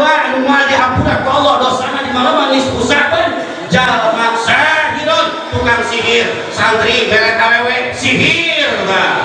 Kadua anu moal dihampura ku Allah dosana di malam nisfu Sa'ban jalma sahirun tukang sihir, santri beret awewe sihir tah.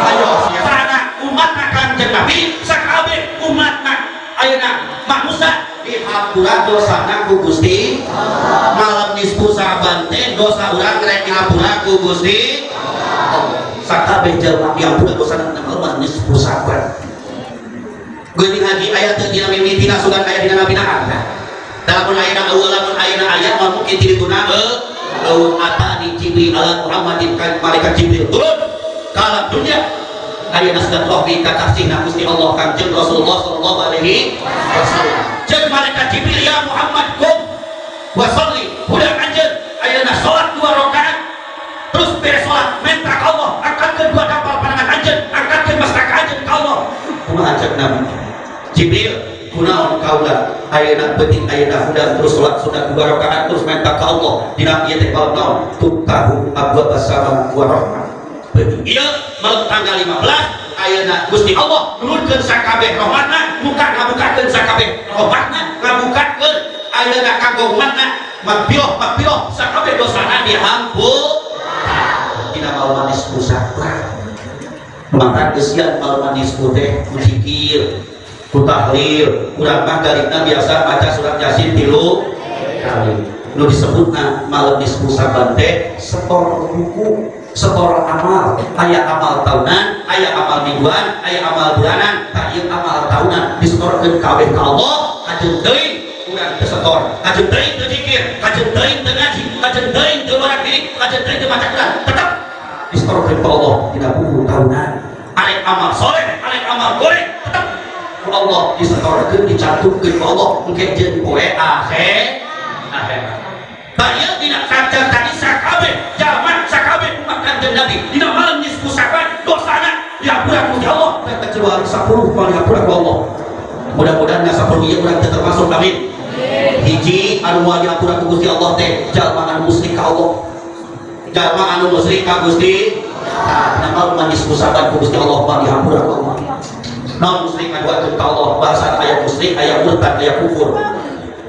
Ayo sana umat Kanjeng Nabi sakabeh umatna ayeuna manusia dihampura dosana ku Gusti Allah. Malam nisfu Sa'ban teh dosa urang rek dihampura ku Gusti Allah. Sakabeh jalma dihampura dosana malam nisfu Sa'ban. Geuning haji aya teu dina mimitina sugan aya dina nabina ada. Lamun ayeuna eueuh lamun ayeuna aya moal mungkin ti dituna eueuh atani Jibril ala Muhammadin ka malaikat Jibril turun ka alam dunya ayeuna silaturahmi ka kasihna Gusti Allah Kanjeng Rasulullah sallallahu alaihi wasallam. Jeung malaikat Jibril ya Muhammad kum wa sholli hudang anjeun ayeuna salat 2 rakaat terus beres salat minta ka Allah angkatkeun dua dapal pandangan anjeun angkatkeun mastaka anjeun ka Allah. Kumaha cek Nabi Jibril kunaon kaula ayeuna penting ayeuna hudang terus salat sunat 2 rakaat terus minta ka Allah dina ieu teh malam naon tutahu abwab sama wa rahmah. Ieu malam tanggal 15 ayeuna Gusti Allah nurunkeun sakabeh rahmatna muka ngabukakeun sakabeh rahmatna ngabukakeun ayeuna kanggo umatna magfirah magfirah sakabeh dosana dihampura dina malam nisfu Sa'ban. Maka kesian malam nisfu teh ku zikir ku tahlil urang mah garina biasa baca surat Yasin 3 kali. Nu disebutna malam nisfu Sa'ban teh setor buku, setor amal, aya amal tahunan, aya amal mingguan, aya amal bulanan, tak ieu amal tahunan disetorkeun kabeh ka Allah, kajeun teuing urang teu setor, kajeun teuing teu zikir, kajeun teuing teu ngaji, kajeun teuing teu luar diri, kajeun teuing teu maca Quran, tetep disetorkeun ka Allah dina buku tahunan. Arek amal soleh, arek amal goreng, tetep ku Allah disetorkeun, dicantumkeun ku Allah engke jeung poe akhir akhirat. Tah dina kaca tadi sakabeh jalma sakabeh umat Kanjeng Nabi dina malam nisfu Sa'ban dosana dihampura ku Allah kecuali 10 moal dihampura ku Allah. Mudah-mudahan 10 ieu urang teu termasuk, amin. Hiji anu moal dihampura ku Gusti Allah teh jalma anu musyrik ka Allah. Jalma anu musyrik ka Gusti tah dina malam nisfu Sa'ban ku Gusti Allah moal dihampura ku Allah. Naon musyrik ngaduakeun ka Allah bahasa aya musyrik aya murtad aya kufur.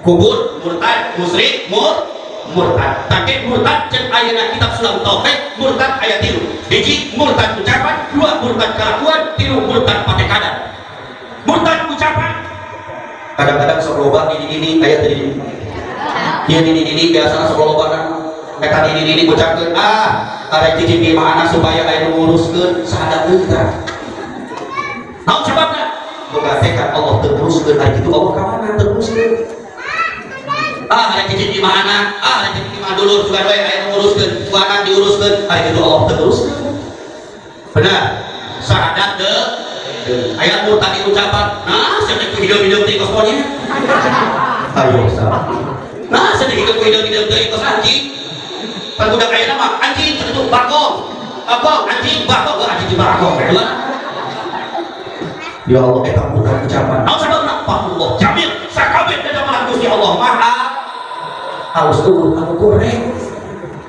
Kubur murtad musyrik murtad. Take murtad jeung ayeuna kitab Sulam Taufik murtad aya 3. Hiji murtad ucapan, 2 murtad kelakuan, 3 murtad patekadan. Murtad ucapan kadang-kadang sok loba ini aya teu di ieu ini biasana sok loba eta ini ucapkeun ah arek cicing di mana supaya aya nu nguruskeun sadar teu tah. Naon sababna? Boga tekad Allah teu nguruskeun ari kitu Allah ka mana teu nguruskeun. Ah ada cicing di mana? Ah ada cicing di mana dulur sugan we aya nu nguruskeun, ku anak diuruskeun, ari kitu Allah teu nguruskeun. Benar. Sahadat teu aya murtad di ucapan, nah sia teh ku hideung-hideung teh kos monyet. Ayo salah. Nah sia teh ku hideung-hideung teh kos anjing. Pan budak ayeuna mah anjing teu bagong. Bagong anjing bagong anjing di bagong. Ya Allah eta murtad ucapan. Naon sababna? Allah jamil sakabeh dadamelan Gusti Allah Maha halus eueuh anu goreng.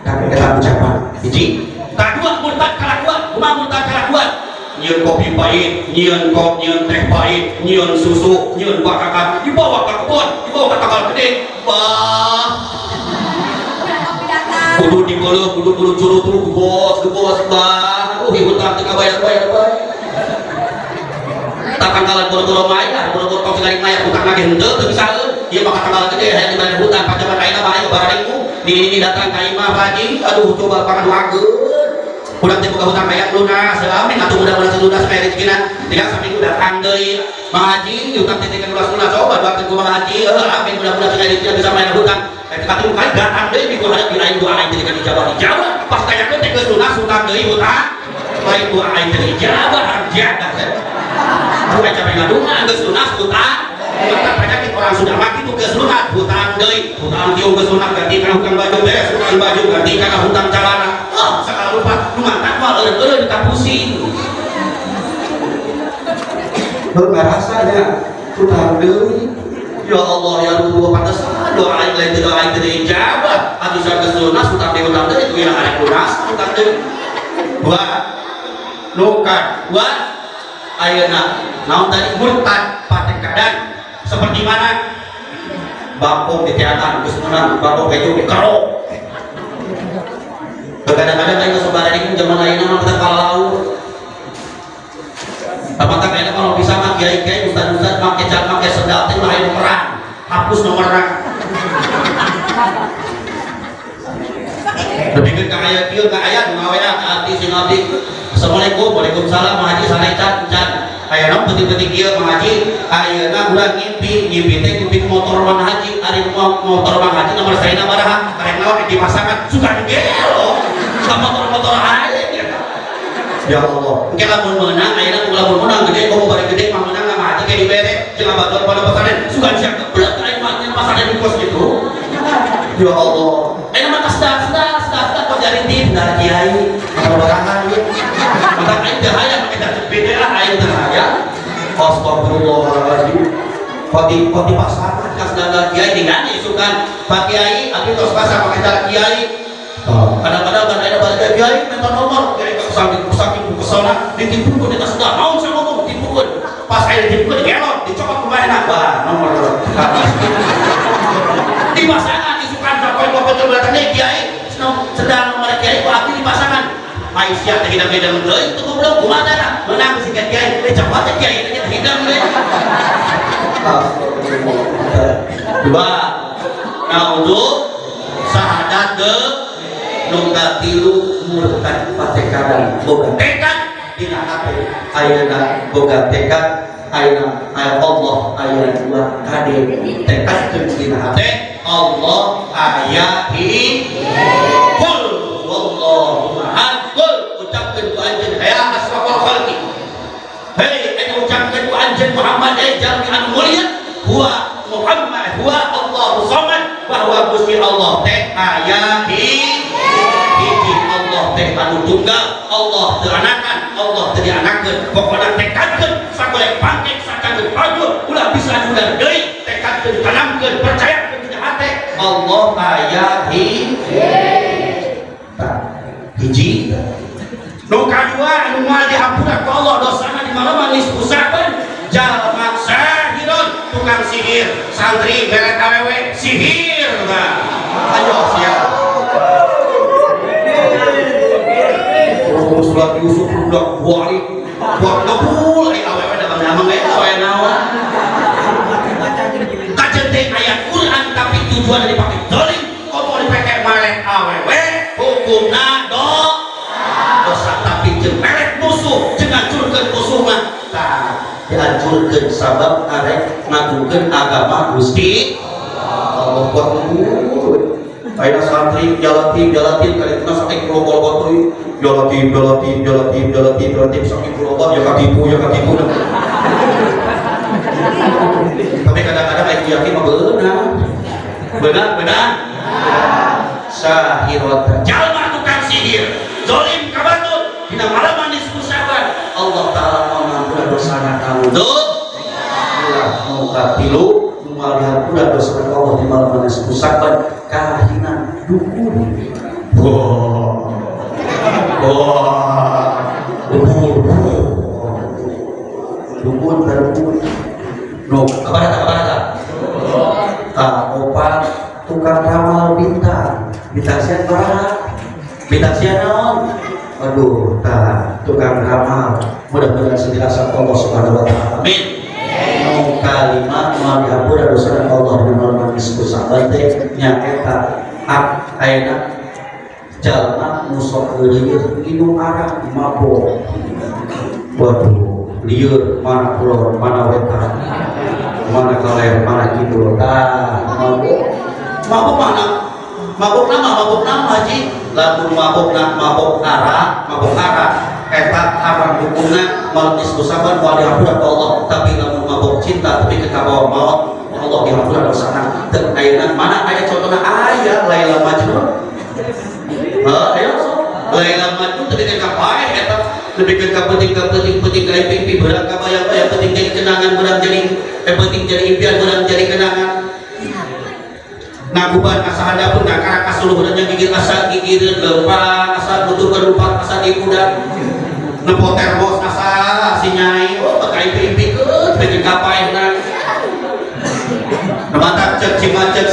Tapi eta ucapan. Hiji. Kadua murtad kalakuan, kumaha murtad kalakuan? Nyieun kopi pahit, nyieun kop, nyieun teh pahit, nyieun susu, nyieun bakakan, dibawa ka kebon, dibawa ka tanggal gede. Bah. Kudu dibeuleum, kudu kudu curut-curut gebos, gebos bah. Aduh hutang teu kabayar-bayar bae. Tanggalan boro-boro maya, boro-boro tong sigaring maya hutang lagi henteu teu bisaeun. Ieu mah tanggalan gede hayang dibayar hutang pajaban ayeuna mah aya bararingmu. Di datang ka imah Pak aduh coba pangaduakeun. Urang teh boga hutang hayang lunas, amin atuh mudah-mudahan lunas aya rezekina. Tinggal saminggu datang deui Mang Haji, hutang teh tinggal lunas-lunas coba doakeun ku Mang Haji, amin mudah-mudahan aya rezekina bisa bayar hutang. Eta katilu kali datang deui minggu hadap diraih doa aing teh dijawab dijawab. Pas tanyakeun teh geus lunas hutang deui hutang. Lain doa aing teh dijawab harjana. Bukan capek ngadungan, geus lunas hutang. Maka penyakit orang sudah mati itu geus lunas hutang deui, hutang kieu geus lunas ganti kana hutang baju beres, hutang baju ganti kana hutang calana. Oh, sakala lupa nu mantak mah eureun-eureun ka pusing. Heuh ngarasanya hutang deui. Ya Allah ya Allah pantesan doa aing lain doa aing teu diijabah. Atuh geus lunas hutang deui itu ya arek lunas hutang deui. Dua nu kadua ayeuna naon tadi murtad patekadan. Seperti mana? Bangkok di teater geus meunang, bangkok keju dikerok. Kadang-kadang aing sebarang ini zaman ayeuna mah kita kalau apakah kayaknya kalau bisa mah kiai-kiai ustaz-ustaz make cat make sendal teh mah aya perang, hapus nomorna. Lebihkeun ka aya kieu ka aya nu ngawean ka abdi sing abdi. Assalamualaikum, waalaikumsalam, Mang Haji sarecan can. Ayeuna penting-penting kieu Mang Haji, ayeuna urang ngimpi, ngimpi teh ngimpi motor Mang Haji, ari motor Mang Haji nomor saena baraha, karek naon dipasangan suka gelo. Ka motor-motor aing ya. Ya Allah, engke lamun meunang ayeuna lamun meunang gede komo bari gede mah meunang Mang Haji ke dibere jeung abadon pada pesantren sugan siap geblek aing mah pesantren kos gitu. Ya Allah, ayeuna mah kasdah kok jari tim dari kiai barahan ieu. Mata aing teu hayang make cepet teh lah aing teu hayang. Astagfirullahaladzim. Kok di pasangan kasdah kiai tinggal isukan Pak Kiai abdi tos pasang make kiai. Kadang-kadang kan ada balik kiai minta nomor, kiai saking kesana ditipukeun eta sudah naon saya ngomong ditipukeun. Pas aya ditipukeun digelot, dicokot kumaha enak bah nomor. Di pasangan isukan bapak betul betul kiai sedang nomor kiai ku abdi di pasangan. Aisyah teh hidang-hidang deui teu goblok kumaha tah meunang si kiai dicokot teh kiai teh hidang deui. Dua naudzu sahadat deui nu katilu murtad patekadan boga tekad dina hate ayeuna boga tekad ayeuna aya Allah aya dua kade tekadkeun dina hate Allah aya hiji qul wallahu ahad qul ucapkeun ku anjeun ya asrafal khalqi hei anu ucapkeun ku anjeun Muhammad eh jalmi anu mulia huwa Muhammad huwa Allahu samad bahwa Gusti Allah teh aya hiji Allah teh anu tunggal Allah teu anakan Allah teu dianakeun pokona tekadkeun sagolek bangkit sakangeun paguh ulah bisa diulang deui tekadkeun tanamkeun percayakeun dina hate Allah aya hiji hiji nu kadua anu moal dihampura ku Allah dosana di malam nisfu Sa'ban jalma sahiron tukang sihir santri beret awewe sihir nah ayo siap surat Yusuf budak buari buat ngebul ai awewe da damang we awewe naon kajen teh ayat Quran tapi tujuan dipake zalim komo dipake marek awewe hukumna dosa tapi jeung merek musuh jeung ngancurkeun musuh mah tah dihancurkeun sabab arek ngagungkeun agama Gusti Allah buat ngebul ayeuna santri jalatim kali itu saking loba-loba teuing jalatim saking loba ya katipu tapi kadang-kadang aing yakin mah beunang benar sahirot jalma tukang sihir zalim ka batur dina malam nisfu Sa'ban Allah taala mengampuni dosana kamu ulah nu katilu nu moal dihampura dosa Allah di malam nisfu Sa'ban kahinan dukun. Wah, dukun dukun. No, kabar tak opat tukang ramal bintang, bintang sian baraha, bintang sian naon? Aduh, tak tukang ramal. Mudah-mudahan sendiri Allah Subhanahu wa taala. Amin. Nu kalima moal dihampura dosa Allah di malam nisfu Sa'ban teh nyaeta ayeuna jalma nu sok lieur nginum arak mabok. Waduh, lieur mana kulon, mana wetan, mana kaler, mana kidul. Tah, mabok. Mabok mana? Mabok nama, haji. Lamun mabok na mabok arak, eta haram hukumna malam nisfu Sa'ban moal dihampura ku Allah. Tapi lamun mabok cinta tapi ke kabawa maot Allah dihampura dosana. Teu ayeuna mana aya contohna aya Laila Majnun. Heuh, ayo sok. Laila Majnun teu dikeun ka paeh eta lebihkeun ka penting ka mimpi beurang ka bayang-bayang penting jadi kenangan beurang jadi penting jadi impian beurang jadi kenangan. Naguban asa handapun ngakarak kasuluhuran yang gigir asa gigireun leumpang asa nuturkeun lumpat asa dibudak nempo termos asa si nyai oh bakal impi-impikeun teu ka paehna.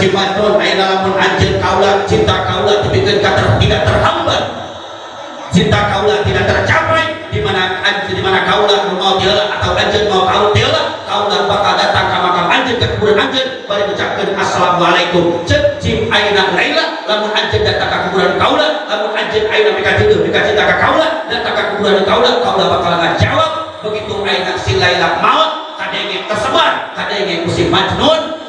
si Majnun ayeuna lamun anjeun kaula cinta kaula tepikeun ka tidak terhambat, cinta kaula tidak tercapai, di mana anjeun di mana kaula nu maot heula atau anjeun mau kaula heula, kaula bakal datang ka makam anjeun, ka kuburan anjeun bari ngucapkeun assalamualaikum. Ceuk cing ayeuna Laila lamun anjeun datang ka kuburan kaula, lamun anjeun ayeuna mika tidur mika cinta ka kaula datang ka kuburan kaula, kaula bakal ngajawab. Begitu ayeuna si Laila maot kadenge tersebar kadenge ku si Majnun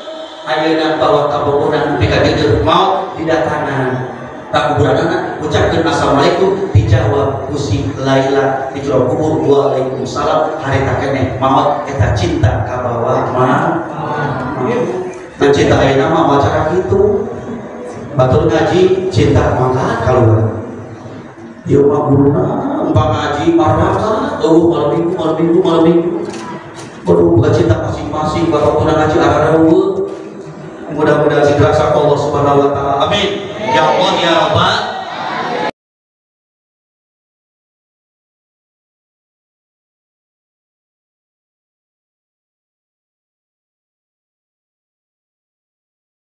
ayeuna bawa kabogohna mika tidur maot didatangan ka kuburanana ucapkeun assalamualaikum, dijawab ku si Laila di jero kubur waalaikumsalam. Harita keneh maot eta cinta ka bawah mah. Nah cinta ayeuna mah macara kitu batur ngaji cinta mangkat kaluar ieu mah guruna umpama ngaji maraka eueuh malam minggu malam minggu malam minggu baru buka cinta masing-masing bapak kuna ngaji arareueuh. Mudah-mudahan dikerasa Allah Subhanahu wa taala. Amin. Ya Allah ya Rabbal.